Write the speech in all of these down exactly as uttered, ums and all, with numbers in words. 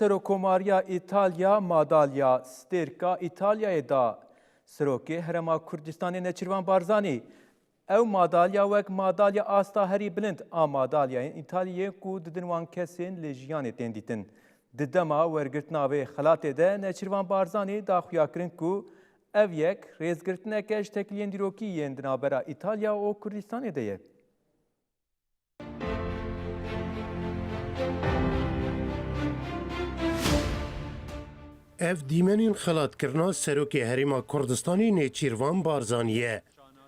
Serokomariya Îtalya madalya Stêrka Îtalyayê da Serokê Herêma Kurdistanê Neçîrvan Barzanî. Ew madalya wek madalya asta herî bilind a madalyayên Îtalyayê ku didin wan kesên li jiyanê tên dîtin. Di dema wergirtina vê xelatê de Neçîrvan Barzanî da xuyakirin ku ev yek rêzgirtineke ji têkiliyên dîrokî yên di navbera Îtalya û Kurdistanê de ye. Ev dîmenên xelatkirina Serokê Herêma Kurdistanê Nêçîrvan Barzanî ye.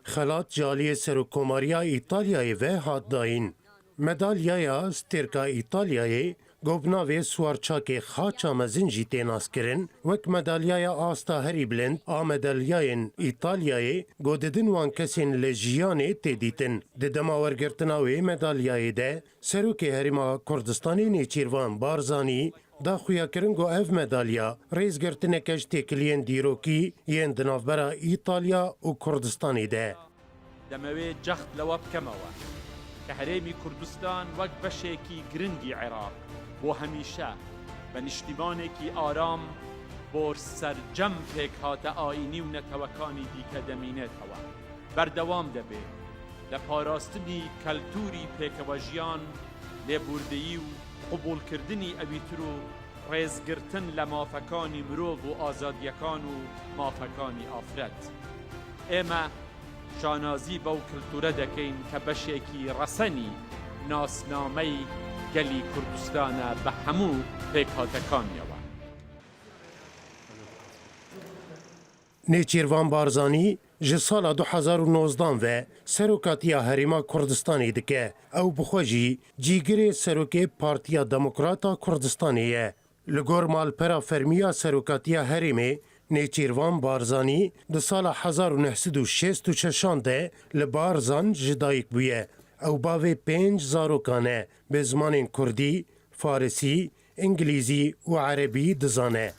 Xelat ji aliyê Serokkomariya Îtalyayê ve hat dayîn. Medalyaya Stêrka Îtalyayê, ku bi navê Suwarçakê Xaça Mezin jî tê naskirin, wek medalyaya asta herî bilind a medalyayên Îtalyayê, ku didin wan kesên li jiyanê tê dîtin. Di dema wergirtina wê medalyayê de, Serokê Herêma Kurdistanê Nêçîrvan Barzanî da xuyakirin ku ev medalya rêzgirtineke ji têkiliyên dîrokî yên di navbera Îtalya û Kurdistanê de. Demewê cext lewa bikemewe ke Herêmî Kurdistan wek beşekî giringî Iraq bo hemîşe be niştîmanekî aram bo sercem pêkhate ayînî û netewekanî dîke demînêtewe. Berdewam debe le parastinî keltûrî pêkewejiyan, lêbûrdeyî û qubûlkirdinî ewîtir û rêzgirtin le mafekanî mirov û azadiyekan û mafekanî afret. Ême şanazî bew kultûre dekeyn ke beşekî resenî nasnameyî gelî Kurdistan e be hemû pêkhatekanî we. Nêçîrvan Barzanî ji sala du hezar û nozdan ve serokatiya Herêma Kurdistanê dike. Ew bi xwe jî cîgirê serokê Partiya Demokrata Kurdistanê ye. Li gor malpera fermî ya serokatiya herêmê, Nêçîrvan Barzanî di sala hezar û neh sed û şêst û şeşan de li Barzan ji dayik bûye. Ew bavê pênc zarokan e, bi zimanên kurdî, farisî, îngilîzî û erebî dizane.